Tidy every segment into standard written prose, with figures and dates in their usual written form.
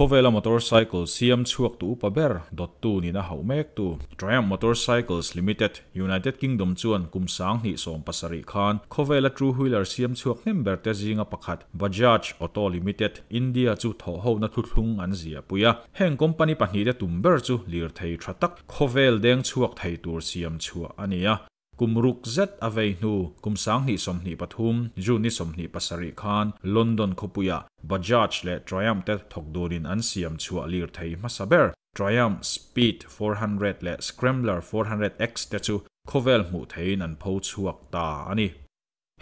Khawvela motorcycle siam chhuaktu upa ber dawttu nihna hauh mektu Triumph Motorcycles Limited, United Kingdom chuan kum 2017 khan khawvela two-wheeler siam chhuak hnem berte zinga pakhat Bajaj Auto Limited, India chu thawhhona thuthlung an ziahpui a. Heng company pahnihte tum ber chu lirthei tha tak khawvel deng chhuak thei tur siam chhuah a ni a. Kum ruk zet a vei hnu, kum 2023 June ni 27 khan London khawpuiah Bajaj leh Triumph te thawk dunin an siam chhuah lirthei hmasa ber Triumph Speed 400 leh Scrambler 400X te chu khawvel hmuh theihin an pho chhuak ta a ni.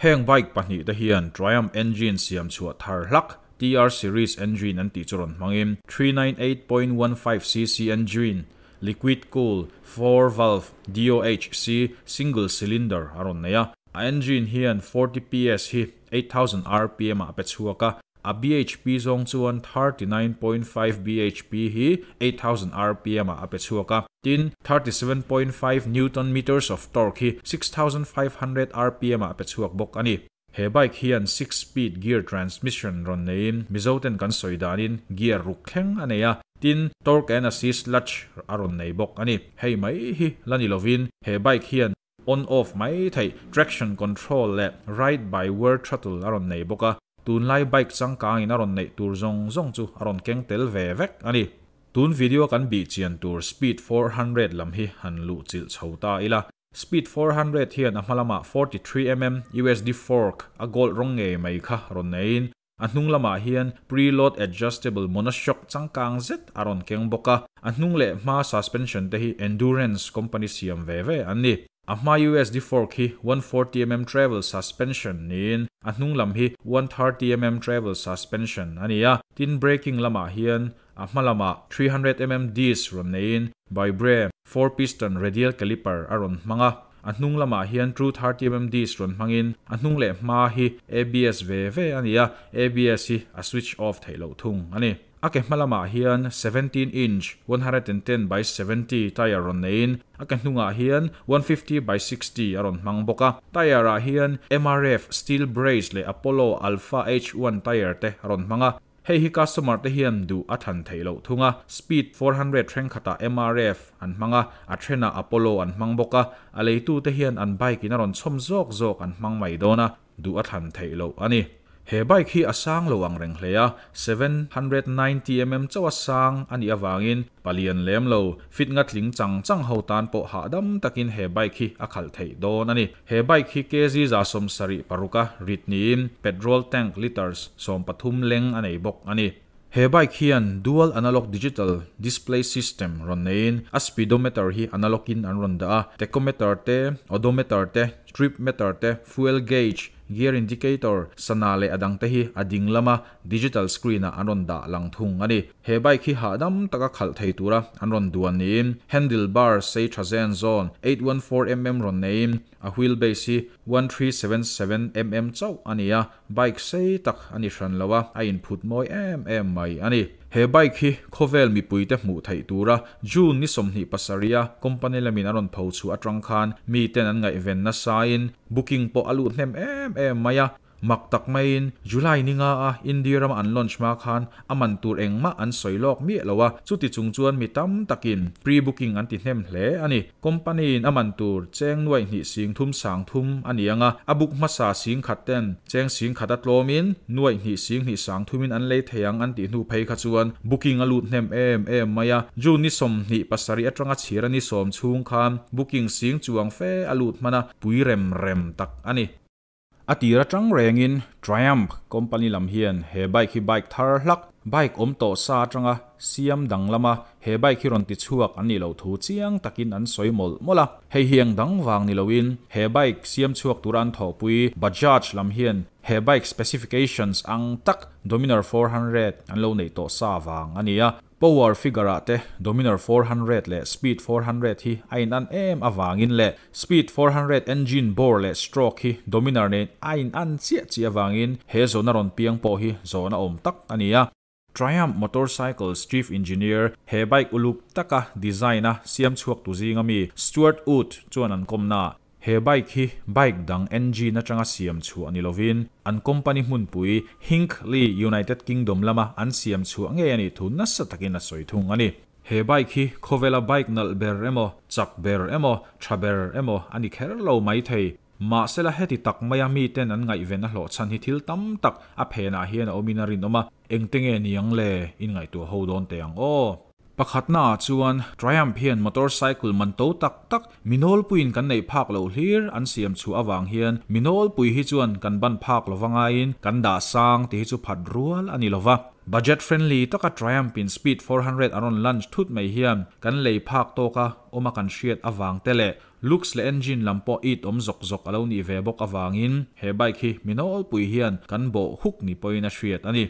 Heng bike pahnih te hian Triumph engine siam chhuah thar hlak TR series engine an tih chu rawn hmangin 398.15cc engine, liquid cool, 4 valve DOHC single cylinder a rawn nei a. A engine hian 40 PS hi 8000 rpm ah a pe chhuak a, a bhp zawng chuan 39.5 bhp hi 8000 rpm ah a pe chhuak a. Tin, 37.5 newton meters of torque hi 6500 rpm ah a pe chhuak bawk a ni. He bike hian 6-speed gear transmission rawn neiin Mizoten kan sawi danin gear ruk thleng a nei a, tin, torque and assist latch a rawn nei bawk a ni. Hei mai hi la ni lovin he bike hian on off mai theih traction control leh ride by wire throttle a rawn nei bawk a, tunlai bike changkangin a rawn neih tur zawng zawng chu a rawn keng tel ve vek a ni. Tun video kan bih chian tur Speed 400 lam hi han luh chilh chho ta ila. Speed 400 hian a hma lamah 43 mm USD fork a gold rawng ngei mai kha rawn neiin a hnung lamah hian preload adjustable monoshock changkang zet a rawn keng bawk a. A hnung leh hma suspension te hi Endurance company siam ve ve an ni. A hma USD fork hi 140 mm travel suspension niin a hnung lam hi 130 mm travel suspension a ni a. Tin, braking lamah hian a hma lamah 300 mm disc rawn neiin Bybre 4 piston radial caliper a rawn hmang a. A hnung lamah hian 230 mm disc rawn hmangin a hnung leh hma hi ABS ve ve a ni a, ABS hi a switch off theih loh thung a ni. A ke hma lamah hian 17 inch 110 by 70 tire rawn neiin a ke hnungah hian 150 by 60 a rawn hmang bawk a. Tire ah hian MRF steel brace leh Apollo Alpha H1 tire te a rawn hmang a. Hei hi customer te hian duh a thlan theih loh thung a. Speed 400 thenkhatah MRF an hmang a, a thenah Apollo an hmang bawk a. A leitu te hian an bike in a rawn chhawm zawk zawk an hmang mai dawn a, duh a thlan theih loh a ni. He bike hi a sang lo ang reng hle a, 790 mm chauh a sang a nih avangin palian lem lo fit nga tling chang chang ho tan pawh hahdam takin he bike hi a khalh theih dawn a ni. He bike hi kg 76 a rit niin petrol tank liters 13 leng a nei bawk a ni. He bike hian dual analog digital display system rawn neiin a speedometer hi analog in an rawn dah a, tachometer te, odometer te, trip meter te, fuel gauge, gear indicator, sana leh a dang te hi a ding lama digital screen ah an rawn dah lang thung a ni. He bike hi hahdam taka khalh thei tura an rawn duan niin handlebar sei tha zen zawn 814 mm rawn neiin a wheelbase hi 1377 mm chauh a ni a, bike sei tak a ni hran lo a, a inphut mawi em em mai a ni. He bike hi khawvel mipui te hmuh theih tura June ni 27 a company lamin a rawn pho chhuah atang khan mi ten an ngaihven nasain booking pawh a lut hnem em em mai a. Mak tak maiin July ni nga a India rama an launch hma khan a man tur engmah an sawi lawk miah lo a, chuti chung chuan mi tam takin pre-booking an ti hnem hle a ni. Company in a man tur cheng 2,330,000 a ni anga, a book hmasa 10,000 ten cheng 10,000 a tlawmin 2,230,000 in an lei thei ang an tih hnu phei kha chuan booking a lut hnem em em mai a. June ni 27 atanga chhir a ni 10 chhung khan booking sing chuang fe a lut hman a, pui rem rem tak a ni. A tir atang rengin Triumph company lam hian he bike hi bike thar hlak, bike awm tawh sa atanga siam dang lama he bike hi rawn ti chhuak an nih loh thu chiang takin an sawi mawlh mawlh a. Hei hi eng dang vang ni loin he bike siam chhuak tura an thawhpui Bajaj lam hian he bike specifications ang tak Dominar 400 an lo neih tawh sa vang a ni a. Power figure ah te Dominar 400 leh Speed 400 hi a in an em awangin leh Speed 400 engine bore leh stroke hi Dominar nen a in an chiah chiah awangin he zawhna rawn piang pawh hi zawhna awm tak a ni a. Triumph Motorcycles chief engineer, he bike uluk taka design a siam chhuak tu zinga mi Stuart Wood chuan an kawmna. He bike hi bike dang engine atanga siam chhuah ni lovin an company hmunpui Hinckley, United Kingdom lama an siam chhuah ngei a nih thu nasa takin a sawi thung a ni. He bike hi khawvela bike nalh ber emaw, chak ber emaw, tha ber emaw a ni kher lo mai thei. Mahsela heti tak maia miten an ngaihven a hlawh chhan hi thil tam tak a phenah hian a awmin a rinawm a, engte nge niang le? Inngaihtuah ho dawn teh ang aw. Pakhatnaah chuan Triumph hian motorcycle man to tak tak mi nawlpuiin kan neih phak loh hlir an siam chhuah avang hian mi nawlpui hi chuan kan ban phak lova ngaiin kan dah sang tih hi chu phat rual a ni lova. Budget friendly taka Triumph in Speed 400 a rawn launch thut mai hian kan lei phak tawka awma kan hriat avang te leh looks leh engine lam pawh it awm zawk zawk a lo nih ve bawk avangin he bike hi mi nawlpui hian kan bawh huk ni pawhin a hriat a ni.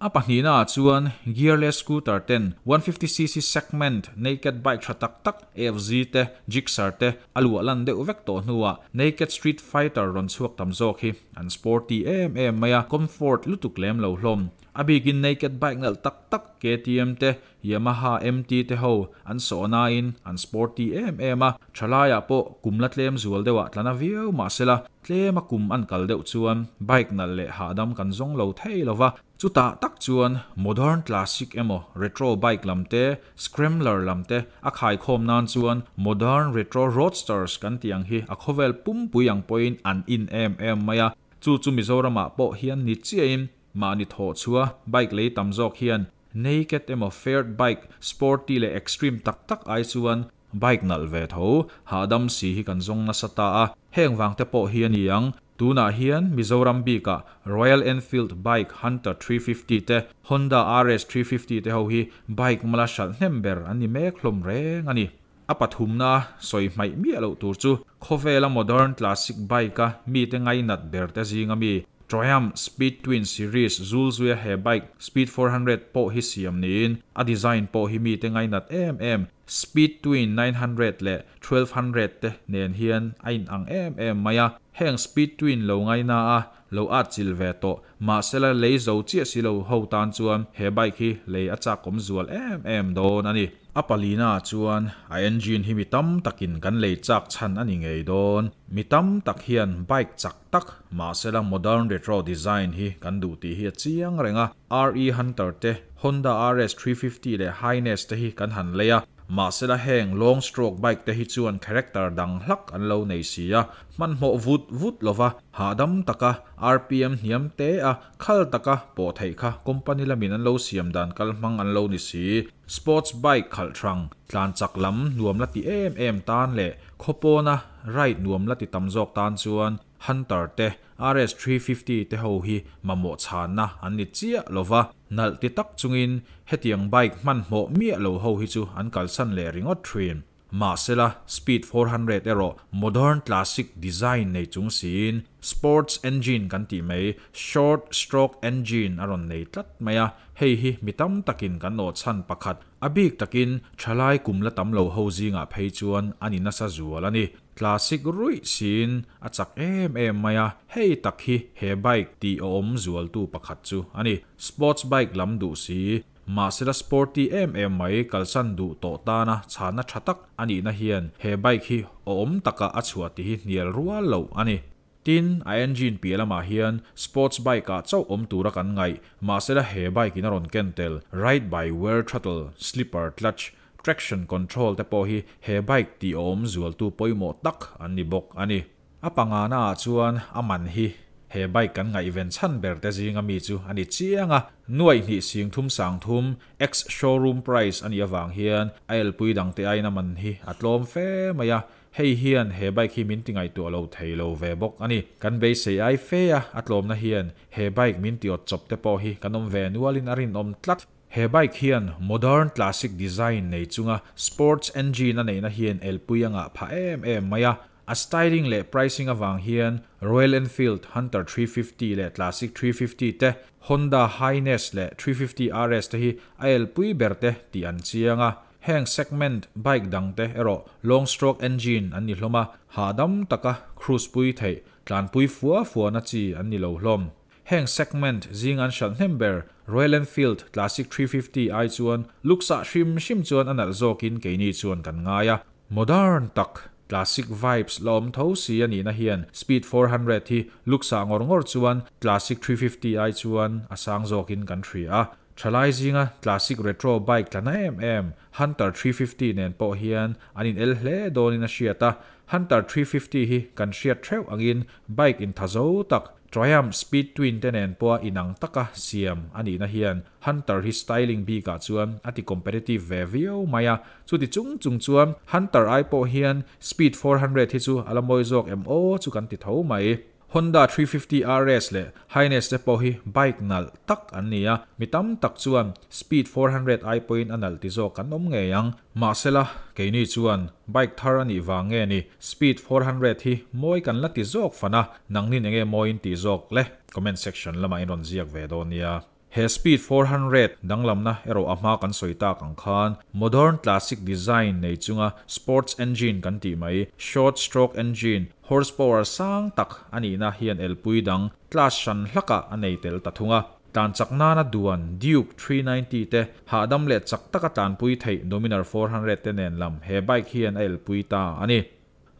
A pahnihnaah chuan gearless scooter ten 150cc segment naked bike tha tak tak FZ te, Gixxer te a luah lan deuh vek tawh hnuah naked street fighter rawn chhuak tam zawk hi an sporty em em mai a, comfort lutuk lem lo hlawm. A bikin naked bike nalh tak tak KTM te, Yamaha MT te ho an sawh nain an sporty em em a, thalaiah pawh kum la tlem zual deuhah tlana viau mahsela tlema kum an kal deuh chuan bike nalh leh hahdam kan zawng lo thei lova. Chutah tak chuan modern classic emaw retro bike lam te, scrambler lam te a khaikhawm nan chuan modern retro roadsters kan tih ang hi a khawvel pumpui ang pawhin an in em em mai a, chu chu Mizoramah pawh hian ni chiahin mahni thawh chhuah bike lei tam zawk hian naked emaw faired bike sporty leh extreme tak tak ai chuan bike nalh ve tho hahdam si hi kan zawng nasa ta a, heng vang te pawh hi a ni ang. Tunah hian Mizoram bikah Royal Enfield bike Hunter 350 te, Honda RS 350 te ho hi bike mala hralh hnem ber an ni mek hlawm reng a ni. A pathumna sawi hmaih miah loh tur chu khawvela modern classic bike a mite ngainat ber te zinga mi Triumph Speed Twin series zulzuia he bike Speed 400 pawh hi siam niin a design pawh hi mite ngainat em em Speed Twin 900 leh 1200 te nen hian a inang em em mai a, heng Speed Twin lo ngaina a lo at chil ve tawh mahsela lei zo chiah si lo ho tan chuan he bike hi lei a chakawm zual em em dawn a ni. A palina chuan a engine hi mi tam takin kan lei chak chhan a ni ngei dawn. Mi tam tak hian bike chak tak mahsela modern retro design hi kan duh tih hi a chiang reng a, RE Hunter te, Honda RS 350 leh Highness te hi kan han lei a, mahsela heng long stroke bike te hi chuan character dang hlak an lo nei si a, hmanhmawh vut vut lova hahdam taka RPM hniam te a khal taka pawh theih kha company lamin an lo siam dan kal hmang an lo ni si. Sports bike khalh thrang tlan chak lam nuam la ti em em tan leh khawpawna ride nuam la ti tam zawk tan chuan Hunter te RS 350 te ho hi mamawh chhanna an ni chiah lova, nalh ti tak chungin hetiang bike hmanhmawh miah lo ho hi chu an kalsan leh ringawt thin. Mahsela Speed 400 erawh modern classic design nei chung siin sports engine kan tih mai short stroke engine a rawn nei tlat mai a, hei hi mi tam takin kan awh chhan pakhat a bik takin thalai kum la tam lo ho zingah phei chuan a ni nasa zual a ni. Classic ruih siin a chak em em mai a, hei tak hi he bike tih awm zualtu pakhat chu a ni. Sports bike lam duh si mahsela sporty em em mai kalsan duh tawh tana chhana tha tak a nihna hian he bike hi awm taka a chhuah tih hi hnial rual lo a ni. Tin, a engine piah lamah hian sports bike ah chauh awm tura kan ngaih mahsela he bike in a rawn ken tel ride by wire throttle, slipper clutch, traction control te pawh hi he bike tih awm zualtu pawimawh tak an ni bawk a ni. A pangana ah chuan a man hi he bike kan ngaihven chhan ber te zinga mi chu a ni chiang a, nuai hnih sing thum sang thum ex showroom price a nih avang hian a elpui dang te aiin a man hi a tlawm fe mai a, hei hian he bike hi min ti ngaihtuah lo thei lo ve bawk a ni. Kan beisei ai fe a, a tlawmna hian he bike min ti awt chawp te pawh hi kan awm ve nualin a rinawm tlat. He bike hian modern classic design nei chunga sports engine a neihna hian elpui a ngah phah em em mai a, a styling leh pricing awang hian Royal Enfield Hunter 350 leh Classic 350 te, Honda Highness leh 350 RS te hi a elpui ber te tih an chiang a, heng segment bike dang te erawh long stroke engine an ni hlawm a, hahdam taka cruise pui theih tlanpui fua fua na chi an ni lo hlawm. Heng segment zing an hralh hnem ber Royal Enfield Classic 350 ai chuan looks ah hrim hrim chuan a nalh zawkin keini chuan kan ngai a. Modern tak. Classic vibes la awm tho si a nihna hian Speed 400 hi looks ah ngawr ngawr chuan Classic 350 ai chuan a sang zawkin kan hria a. Thalai zinga classic retro bike tla na em em Hunter 350 nen pawh hian an in el hle dawnin a hriat a. Hunter 350 hi kan hriat theuh angin bike inthazo tak Triumph Speed Twin te nen pawha inang taka siam a nihna hian Hunter hi styling bikah chuan a ti competitive ve viau mai a. Chuti chung chung chuan Hunter ai pawh hian Speed 400 hi chu a la mawi zawk em aw chu kan ti tho mai. Honda 350 RS leh Highness te pawh hi bike nalh tak an ni a, mi tam tak chuan Speed 400 ai pawhin a nalh ti zawk kan awm ngei ang. Mahsela, keini chuan bike thar a nih vang nge ni Speed 400 hi mawi kan la ti zawk fan a, nangnin enge mawiin tih zawk le? Comment section lamah in rawn ziak ve dawn nia. He Speed 400 danglamna erawh a hma kan sawi tak ang khan modern classic design nei chunga sports engine kan tih mai, short stroke engine, horsepower sang tak a nihna hian elpui dang class hran hlakah a nei tel ta thung a. Tlan chak nana duan Duke 390 te hahdam leh chak taka tlanpui theih Dominar 400 te nen lam he bike hian a elpui ta a ni.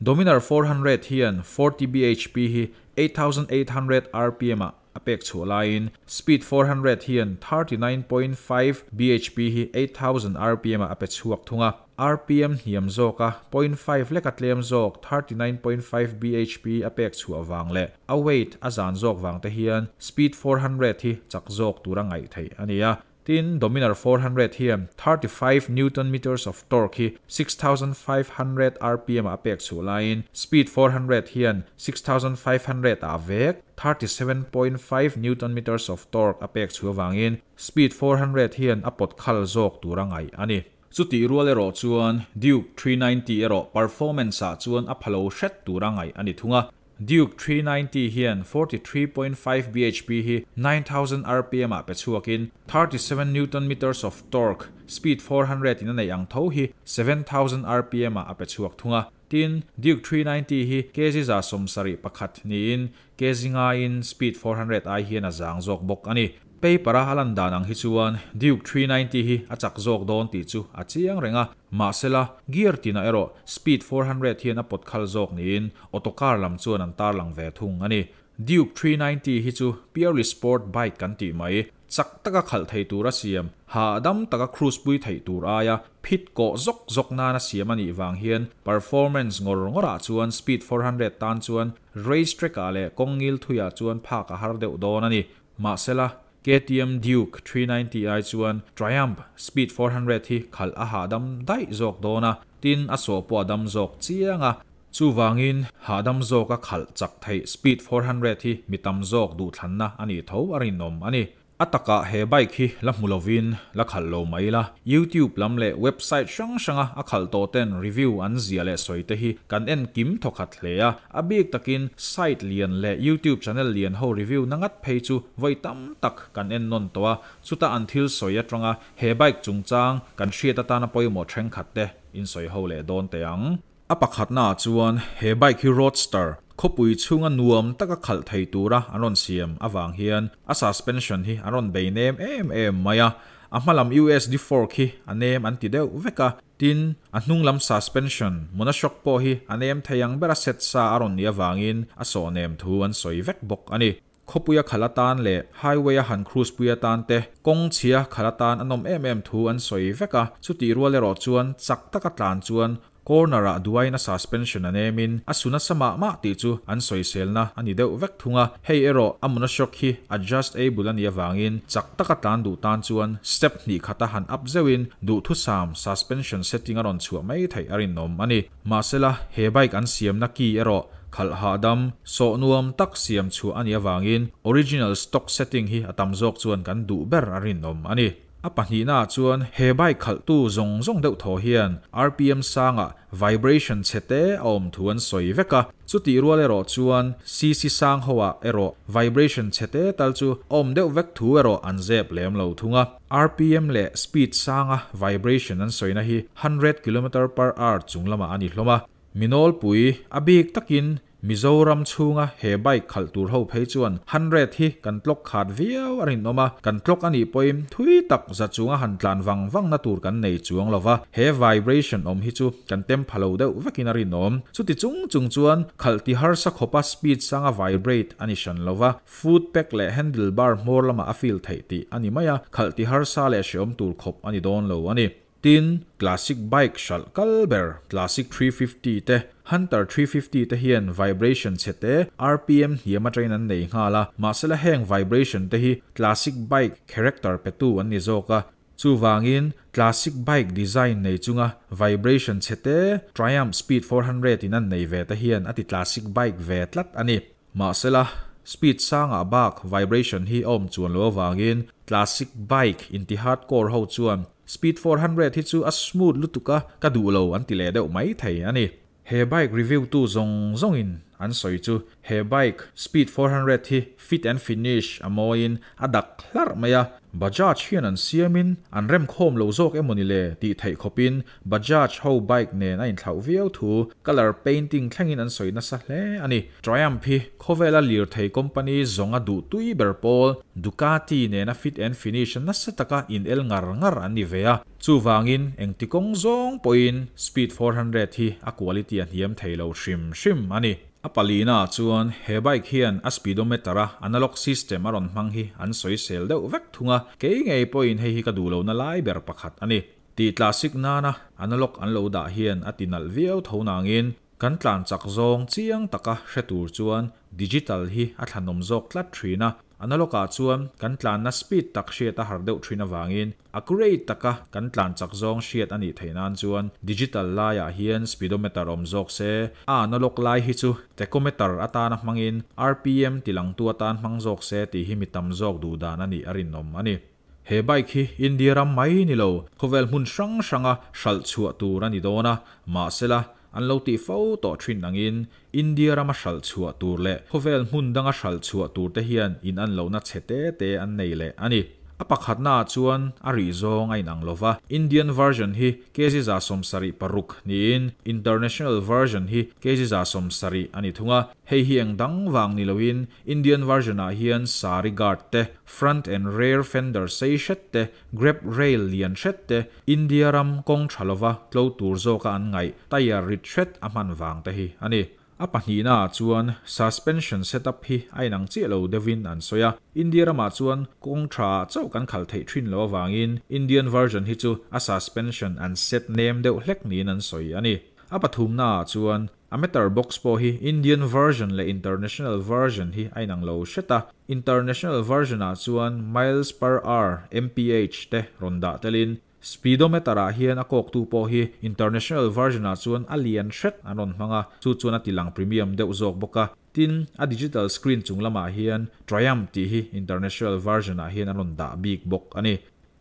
Dominar 400 hian 40 bhp hi 8800 rpm ah a pek chhuah laiin Speed 400 hian 39.5 bhp hi 8000 rpm ah a pe chhuak thung a. Rpm hniam zawka 0.5 leka tlem zawk 39.5 bhp a pek chhuah vang leh a weight a zan zawk vang te hian Speed 400 hi chak zawk tura ngaih theih a ni a. Tin, Dominar 400 hian 35 newton meters of torque hi 6500 rpm ah a pek chhuah laiin Speed 400 hian 6500 ah vek 37.5 newton meters of torque a pek chhuah vangin Speed 400 hian a pawt khal zawk tura ngaih a ni. Chutih rual erawh chuan Duke 390 erawh performance ah chuan a phalo hret tura ngaih a ni thung a. Duke 390 hian 43.5 bhp hi 9000 rpm ah pe chhuakin 37 newton meters of torque, Speed 400 in a neih ang tho hi 7000 rpm ah a pe chhuak thung a. Tin, Duke 390 hi kg 71 niin kg ngaiin Speed 400 ai hian a zang zawk bawk a ni. Paper a lan dan ang hi chuan Duke 390 hi a chak zawk dawn tih chu a chiang reng a. Mahsela, gear tinah erawh Speed 400 hian a pawt khal zawk niin autocar lam chuan an tarlang ve thung a ni. Duke 390 hi chu purely sport bike kan tih mai. Chak taka khalh thei tur a siam, hahdam taka cruise pui theih tur aia phit kawh zawk zawk nana siam a nih vang hian performance ngawr ngawrah chuan Speed 400 tan chuan race track ah leh kawng ngil thuiah chuan phak a har deuh dawn a ni. Mahsela, KTM Duke 390 ai chuan Triumph Speed 400 hi khalh a hahdam daih zawk dawn a, tin a sawh pawh a dam zawk chiang a. Chuvangin hahdam zawka khalh chak theih Speed 400 hi mi tam zawk duhthlanna a nih tho a rinawm a ni. A takah he bike hi la hmu lovin la khalh lo mai la. YouTube lam leh website hrang hranga a khalh tawh ten review an ziah leh sawi te hi kan en kim thawkhat hle a. A bik takin site lian leh YouTube channel lian ho review na ngat phei chu vawi tam tak kan en nawn tawh a. Chuta an thil sawi atanga he bike chungchang kan hriat atana pawimawh thenkhat te in sawi ho leh dawn teh ang. A pakhatna ah chuan he bike hi roadster khawpui chhunga nuam taka khalh thei tura an rawn siam avang hian a suspension hi an rawn bei nem em em mai a. A hmalam USD fork hi a nem an ti deuh vek a. Tin, a hnung lam suspension monoshock pawh hi a nem thei ang bera set sa a rawn nih avangin a sawh nem thu an sawi vek bawk a ni. Khawpuia khalh atan leh highway a han cruise pui atan te, kawng chhia khalh atan a nawm em em thu an sawi vek a. Chutih rual erawh chuan chak taka tlan chuan corner ah duain a suspension a nemin a su nasa mah mah tih chu an sawiselna a ni deuh vek thung a. Hei erawh a monoshock hi adjust able a nih avangin chak taka tlan duh tan chuan step hnih khata han up zeuhin duhthusam suspension setting a rawn chhuah mai theih a rinawm a ni. Mahsela, he bike an siamna key erawh khalh hahdam, sawh nuam tak siam chhuah a nih avangin original stock setting hi a tam zawk chuan kan duh ber a rinawm a ni. A pahnihna ah chuan he bike khalhtu zawng zawng deuh thaw hian rpm sangah vibration chhe te a awm thu an sawi vek a, chutih rual erawh chuan cc sang ho ah erawh vibration chhe te tal chu a awm deuh vek thu erawh an zep lem lo thung a. Rpm leh speed sanga vibration an sawina hi 100 kilometer per hour chung lamah a ni hlawm a. Minawlpui a bik takin Mizoram chhunga he bike khalh tur ho phei chuan 100 hi kan tlok khat viau a rinawm a, kan tlok a nih pawhin thui tak za chunga han tlan vang vang na tur kan nei chuang lova, he vibration awm hi chu kan tem pha lo deuh vekin a rinawm. Chuti chung chung chuan khalh ti harsa khawpa speed sanga vibrate a ni hran lova, foot peg leh handle bar hmawr lamah a feel theih tih a ni mai a, khalh ti harsa leh hreawm tur khawp a ni dawn lo a ni. Tin, classic bike hralh kal ber Classic 350 te, Hunter 350 te hian vibration chhe te rpm hniam atangin an nei nghal a, mahsela heng vibration te hi classic bike character petu an ni zawk a, chuvangin classic bike design nei chunga vibration chhe te Triumph Speed 400 in an nei ve te hian a ti classic bike ve tlat a ni. Mahsela, speed sangah bak vibration hi a awm chuan lo avangin classic bike inti hardcore ho chuan Speed 400 hi chu a smooth lutuk a, ka duh lo an ti leh deuh mai thei a ni. He bike review tu zawng zawngin an sawi chu he bike Speed 400 hi fit and finish a mawiin a dak hlarh mai a, Bajaj hian an siamin an remkhawm lo zawk emaw ni le tih theih khawpin Bajaj ho bike nen a inthlauh viau thu colour painting thlengin an sawi nasa hle a ni. Triumph hi khawvela lirthei company zawnga duh tui ber pawl Ducati nena fit and finish nasa taka in el ngar ngar an ni ve a, chuvangin engti kawng zawng pawhin Speed 400 hi a quality a hniam thei lo hrim hrim a ni. A palina ah chuan he bike hian a speedometer a analog system a rawn hmang hi an sawisel deuh vek thung a, kei ngei pawhin hei hi ka duh lohna lai ber pakhat a ni. Tih tlasik nana analog an lo dah hian a ti nalh viau tho nangin kan tlan chak zawng chiang taka hre tur chuan digital hi a thlanawm zawk tlat thin a, analog ah chuan kan tlanna speed tak hriat a har deuh thin avangin accurate taka kan tlan chak zawng hriat a nih theih nan chuan digital laiah hian speedometer awm zawk se, a analog lai hi chu tachometer atana hmangin rpm tilangtu atan hmang zawk se tih hi mi tam zawk duh dan a nih a rinawm a ni. He bike hi India ram mai ni lo, khawvel hmun hrang hranga hralh chhuah tur a ni dawn a, mahsela an lo tih fo tawh thin angin India rama hralh chhuah tur leh khawvel hmun danga hralh chhuah tur te hian in an lohna chhe te te an nei leh a ni. A pakhatna ah chuan a rih zawng a inang lova, Indian version hi kg 76 niin International version hi kg 70 a ni thung a, hei hi eng dang vang ni loin Indian version ah hian sari guard te, front and rear fender sei hret te, grab rail lian hret te, India ram kawng tha lova tlo tur zawka an ngaih tyre rit hret a hman vang te hi a ni. A pahnihna ah chuan suspension setup hi a inang chiah lo deuhin an sawi a, India ramah chuan kawng tha ah chauh kan khalh theih thin lo avangin Indian version hi chu a suspension an set nem deuh hlek niin an sawi a ni. A pathumna ah chuan A meter box pawh hi Indian version leh International version hi a inang lo hret a, International version ah chuan miles per hour, mph, te rawn dah telin, speedometer ah hian a kawktu pawh hi International version ah chuan a lian hret an rawn hmang a, chu chuan a tilang premium deuh zawk bawk a. Tin, a digital screen chung lamah hian Triumph tih hi International version ah hian an rawn dah bik bawk a ni.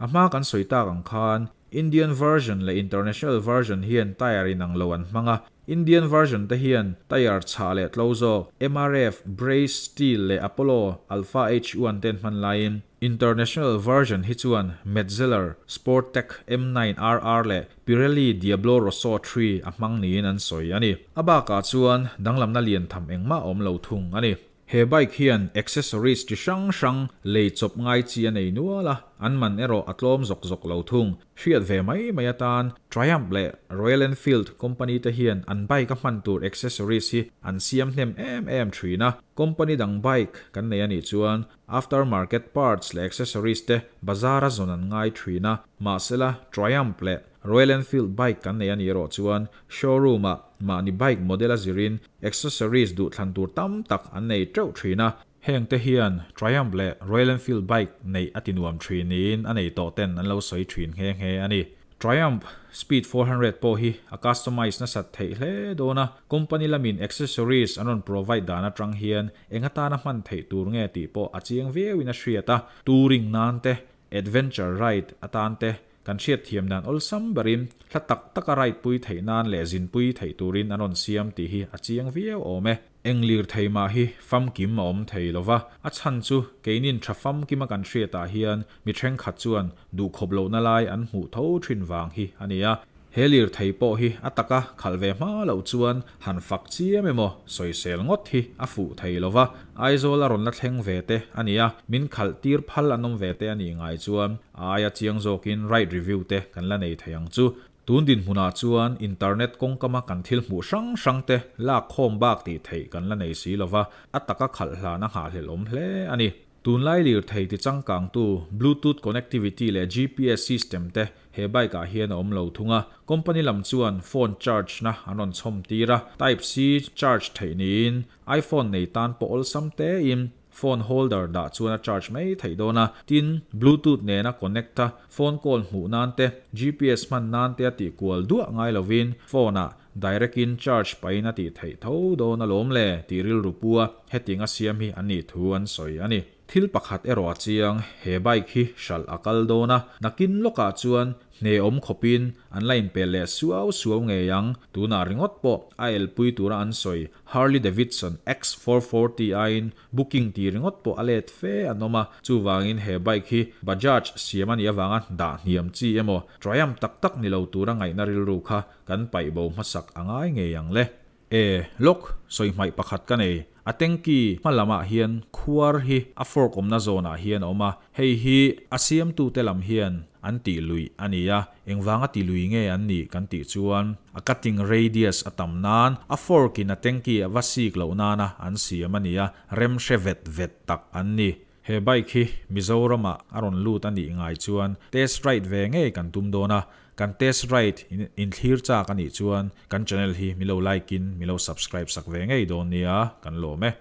A hma kan sawi tak ang khan Indian version leh International version hian tyre inang lo an hmang a, Indian version te hian tyre chhah leh tlo zawk MRF, Brace, Steel leh Apollo, Alpha H1 te an hman laiin International version hi chuan Metzeler, Sportec M9 RR leh Pirelli Diablo Rosso 3 a hmang niin an sawi a ni. A bakah chuan danglamna lian tham engmah a awm lo thung a ni. He bike hian accessories chi hrang hrang lei chawp ngai chi a nei nual a, an man erawh a tlawm zawk zawk lo thung. Hriat ve mai mai atan Triumph leh Royal Enfield company te hian an bike a hman tur accessories hi an siam hnem em em thin a, company dang bike kan nei a nih chuan aftermarket parts leh accessories te bazar a zawn an ngai thin a, mahsela Triumph leh Royal Enfield bike kan nei a nih erawh chuan showroom ah mahni bike model a zirin Accessories duhthlan tur tam tak an nei teuh thin a, heng te hian Triumph leh Royal Enfield bike neih a ti nuam thin niin a nei tawh ten an lo sawi thin nghe nghe a ni. Triumph Speed 400 pawh hi a customize nasat theih hle dawn a, company lamin accessories an rawn provide dan atang hian eng atana hman theih tur nge tih pawh a chiang viauin a hriat a, touring nan te, adventure ride atan te Kan hriatthiam dan awlsam berin hla tak taka ride pui theih nan leh zin pui theih turin an rawn siam tih hi a chiang viau awm e. Eng lirthei mah hi famkim a awm thei lo va, a chhan chu keinin tha famkima kan hriatah hian mi thenkhat chuan duhkhawp lohna lai an hmuh tho thin vang hi a ni a. He lirthei pawh hi a taka khalh ve hma loh chuan han fak chiam emaw sawisel ngawt hi a fuh thei lo va. Aizawl a rawn la thleng ve te a nia, min khalh tir phal an awm ve te a nih ngai chuan a aia chiang zawkin ride review te kan la nei thei ang chu. Tun dinhmunah chuan internet kawngkama kan thil hmuh hrang hrang te lak khawm bak tih theih kan la nei si lo va, a taka khalh hlan a nghahhlelh awm hle a ni. Tunlai lirthei ti changkangtu Bluetooth connectivity leh GPS system te he bike ah hian a awm lo thung a. Company lam chuan phone charge na an rawn chhawm tir a, Type C charge theih niin iPhone nei tan pawh awlsam tein phone holder dah chuan a charge mai theih dawn a. Tin, Bluetooth nena connect a, phone call hmuh nan te, GPS hman nan te a tih kual duah ngai lovin phone ah direct in charge pahin a tih theih tho dawn alawm le tih rilru pu a, hetiang a siam hi an nih thu an sawi a ni. Thil pakhat erawh a chiang, he bike hi hralh a kal dawn a, nakin lawkah chuan hneawm khawpin an la inpel leh suau suau ngei ang. Tunah ringawt pawh a elpui tura an sawi Harley Davidson X440 aiin booking tih ringawt pawh a let fe an awm a, chuvangin he bike hi Bajaj siam a nih avanga dah hniam chi emaw Triumph tak tak ni lo tura ngaihna rilru kha kan paih bo hmasak a ngai ngei ang le. E, lawk, sawi hmaih pakhat ka nei. A tanky hma lamah hian khuar hi a fork awmna zawnah hian a awm a, hei hi a siamtute lam hian an tih luih a ni a, engvanga ti lui nge an nih kan tih chuan a cutting radius a tam nan a fork in a tanky a va sik loh nana an siam a ni a, rem hre vet vet tak an ni. He bike hi Mizoramah a rawn lut a nih ngai chuan test ride ve ngei kan tum dawn a, Kan test ride in thlir chak a nih chuan kan channel hi milo like in milo subscribe sak ve ngei dawn nia kan lawm e.